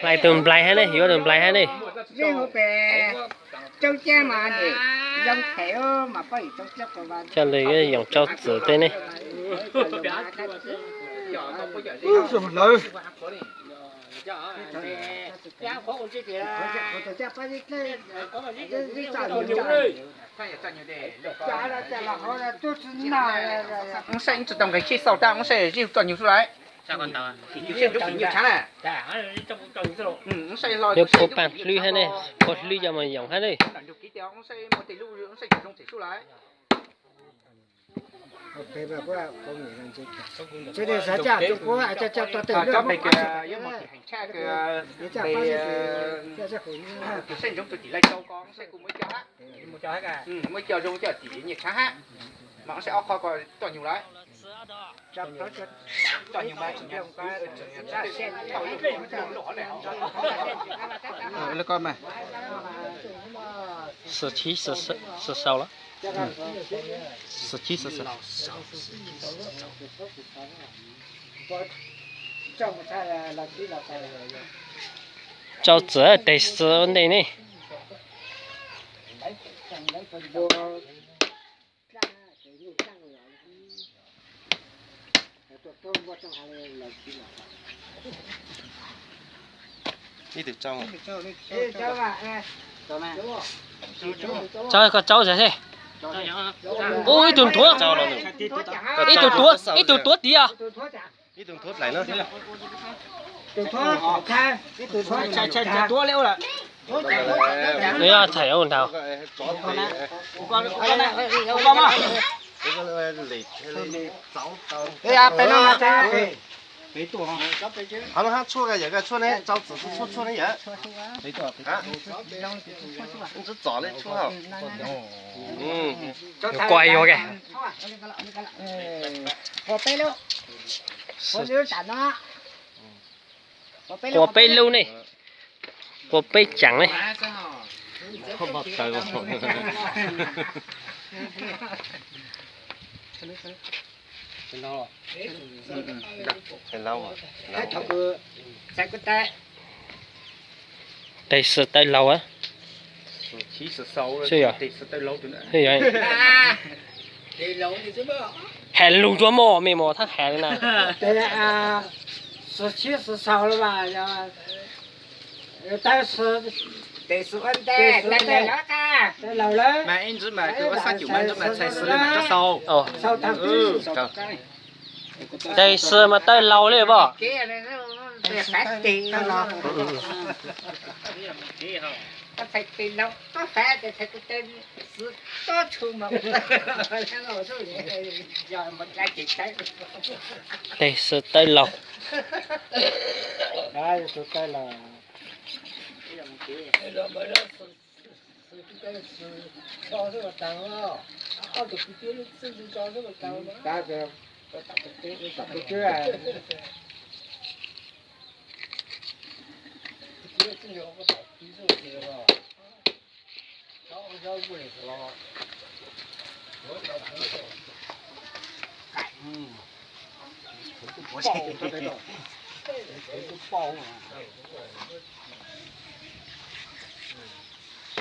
Hlais tus nplaig hab ne, yuav tus nplaig hab ne. Coj lwm yoom tsau txwm tej ne. Ub, saib tsis tau nqes chij xauj tab, ub, saib zij tso nyug xwb lauj. Yuav puag paaj hlwb hab ne, puag hlwb coj mus yoom hab ne. Xwm txheej xwm xaus los? Xwm txheej xwm xaus. Tsau txwm teg xwm ua ntej ne. Ib tug tsau. Tsau, koj tsau xwb. Ub, ib tug nthuav. Ib tug tuav, ib tug tuav tid os. Ib tug nthuav dlaim no. Ib tug nthuav dlaim. Nws yog txhais ua nraug. Qhov no hab tshuaj, yog tshuaj ne, tsau txwm tshuaj, tshuaj ne yom. Txom le tshuaj. Kuaj yuag ke. Qua peb lub ne. Qua peb ceem ne. Teg xwm tawm laug. Has lug dua mog, mej mos thab has li na. Teg xwm mas tawm laug li pob. Teg xwm tawm laug.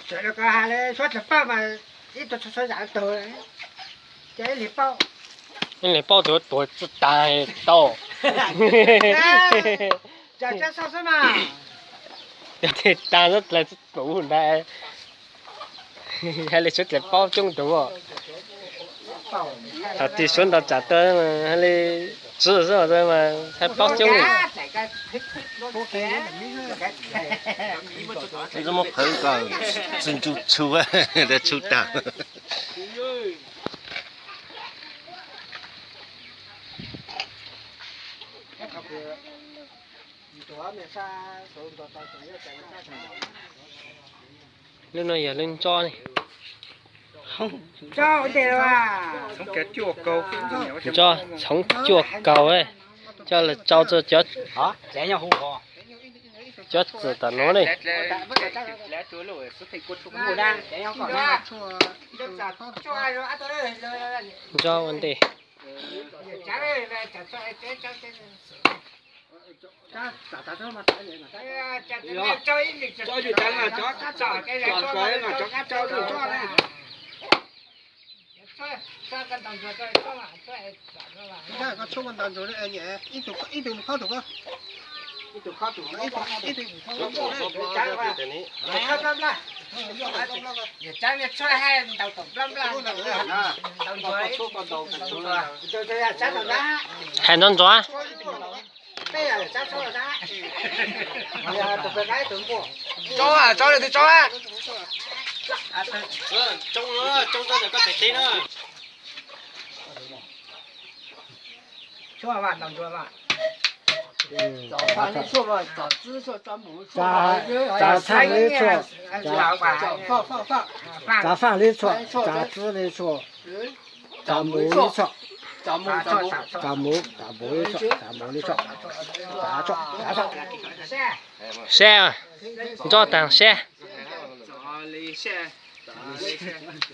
Txawm los kov has li suab dlaim paub mas ib tug tshuav tshuav zam tug, ces ib hlis paub. Ib hlis paub tsuav tuag tsis tas tau. Zam tsa xauj xwb mas. Yog tej tag xwb dlaim tsis pum ntag. Hais li suav dlaim paub coob tus. Thaum twg suav nto tsam tuaj hais li tswv xwb mas hais paub coob. Muab phawv kom tsis ntsug tshu, tshu tag. Lub no yog lub ntsob ne. Ntsob txhoov cuaj kaug, coj los tsau rau cov, cov txwm tom nuav ne. Ntsob ua ntej. Koj tshuab ntaus ntsuag, ib tug khob tus koj, ib tug khob tus koj. Hais ntxov ntxov. Tso, tso, tso. Tsa txhaj li tshuaj, tsa faj li tshuaj, tsa txwb li tshuaj, tsa mus li tshuaj, tsa mus, tsa mus li tshuaj, tsa mus li tshuaj, tsa tshuaj, tsa tshuaj. Sab, nco taag sab.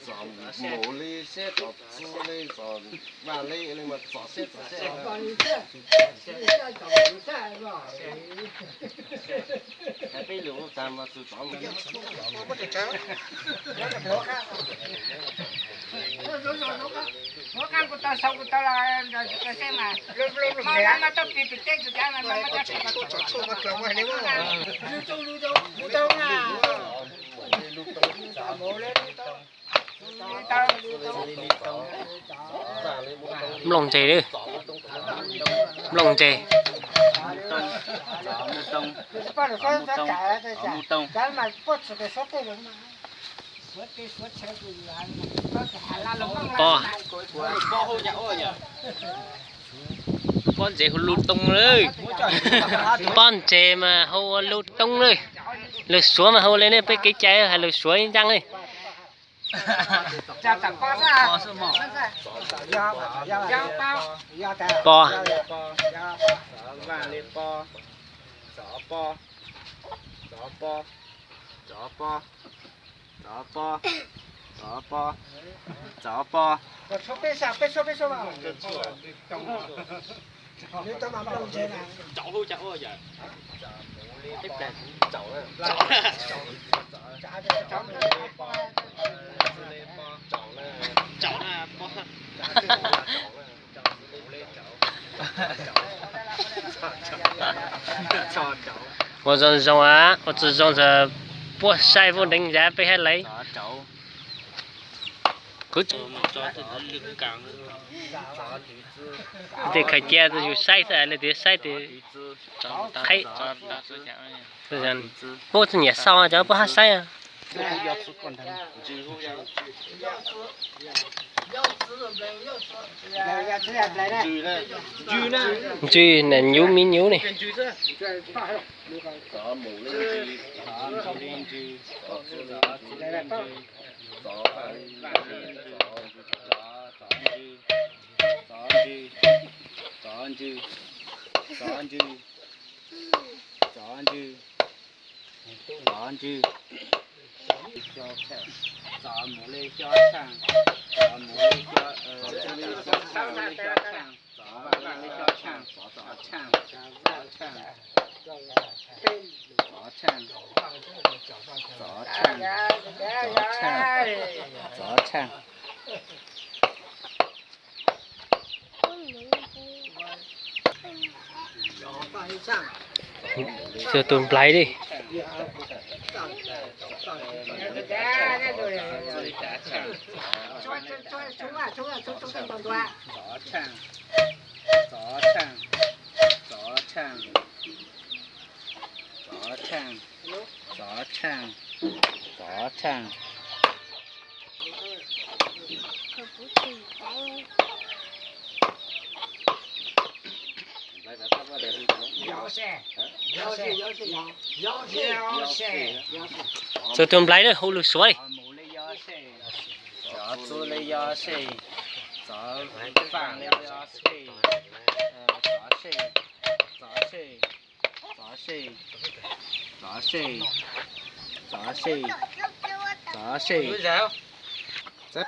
Txom mus li sab, txom txwb li, txom vaj li, li mas txom sab txom sab. Peb lug ua tag mas txog txom mus. Nplooj ntseg, nplooj ntseg. Pob, pob ntsev hu lug toog lawm. Pob ntsev mas hu ua lug toog lawm. Lug suav mas hu le ne, peb kev cai hais lug suav ib ncaaj li. Pob. Tov pob, tov pob, tov pob. Ua zoo zoo, ua tsi zoo txawm puab saib puab deev yav peb hab lawm. Kuv tsi, tej khaws cia yus saib xwb, leej twg saib tes qheb. Puab tsi nyiam xauj cov puab hab saib. Ntswg na, nyuv me nyuv ne. Txov ntswg, txov ntswg, txov mus li xyob tshaaj, txov mus li xyob, txov mus li xyob tshaaj, txov mus li xyob tshaaj, txov tshaaj, txov tshaaj, txov tshaaj, txov tshaaj, txov tshaaj. Txug tug nplaig li. Txov tshaaj, txov tshaaj, txov tshaaj, txov tshaaj, txov tshaaj. Txug tug nplaig lawm hu lug suav li. Txov txug li yob sej, txov faaj li yob sej, txov sej, txov sej, txov sej, txov sej, txov sej.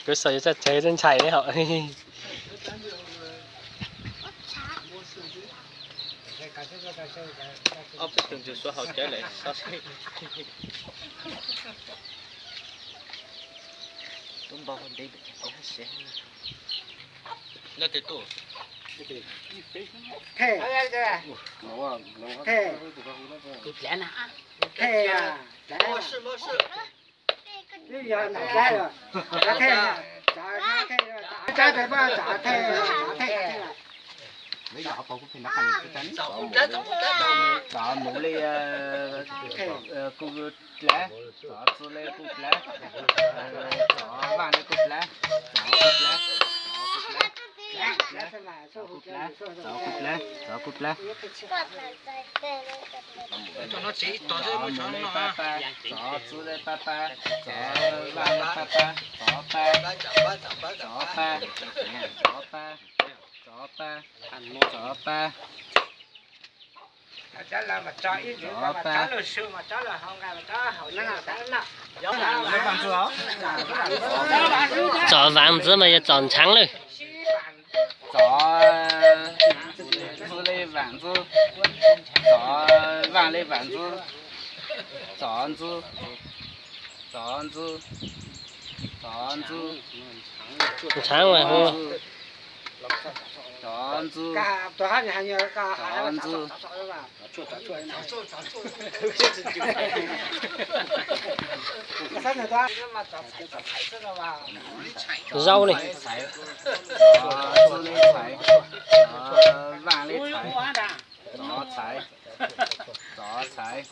Kuv xav yuav txawj tsev txawj ntshai ne hom. Ob peb tug ntsuag suav haus cawv lawm, xov seb. Tub npau ntev tiag tiag hab siv. Leej twg tuaj? Thej. Thej. Thej. Twb yog nram dab los, cov thej, cov thej, cov thej, cov thej, cov thej. Cov mus li kuj dlav, cov txwv li kuj dlav, cov vaaj li kuj dlav, cov kuj dlav, cov kuj dlav, cov kuj dlav, cov kuj dlav, cov kuj dlav. Cov mus li pab pab, cov txwv li pab pab, cov vaaj li pab pab, cov pab, cov pab, cov pab, cov pab, cov pab. Txov vaam ntxwv mas yog txov ntshaav lawm. Txov txwv li vaam ntxwv, txov vaaj li vaam ntxwv, txov ntxwv, txov ntxwv, txov ntxwv, ntshaav mas hu, txov ntxwv, txov ntxwv. Zaub ne. Txov txwv li txhais, txov vaaj li txhais, txov txhais, txov txhais,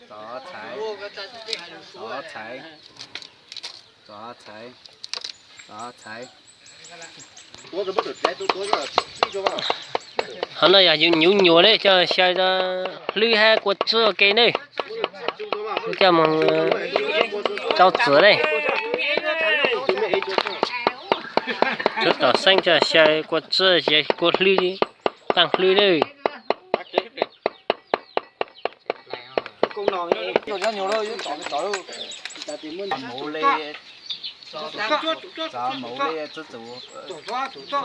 txov txhais, txov txhais, txov txhais, txov txhais. Qhov no yog nyuv nyuas ne, coj xyaw hlwb hab kua tswb ua ke ne. Coj moog rau txwv ne. Tshuav tom xeeb coj xyaw kua tswb, kua hlwb, taaj hlwb ne. Mus li, txov mus li txwv txwv tuaj, txov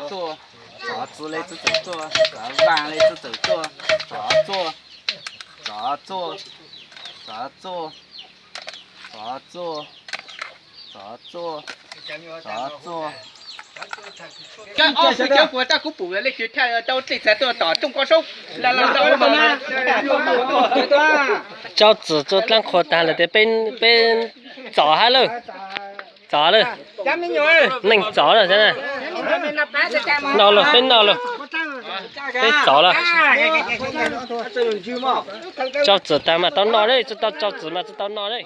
txwv li txwv txwv tuaj, txov vaaj li txwv txwv tuaj, txov txuaj, txov txuaj, txov txuaj, txov txuaj, txov txuaj, txov txuaj. Cov kuv tab kuv pum leej twg thaj tau tej txag tuaj tom rooj koj saub. Rau txwv txuas dlaab qhua taag lawm tes peb txov hab lawm. Txov lawm. Neej txov lawm. Noj lawm, peb noj lawm. Peb txov lawm. Rau txwv taag mas tau noj ne, tsi tau rau txwv mas tsi tau noj ne.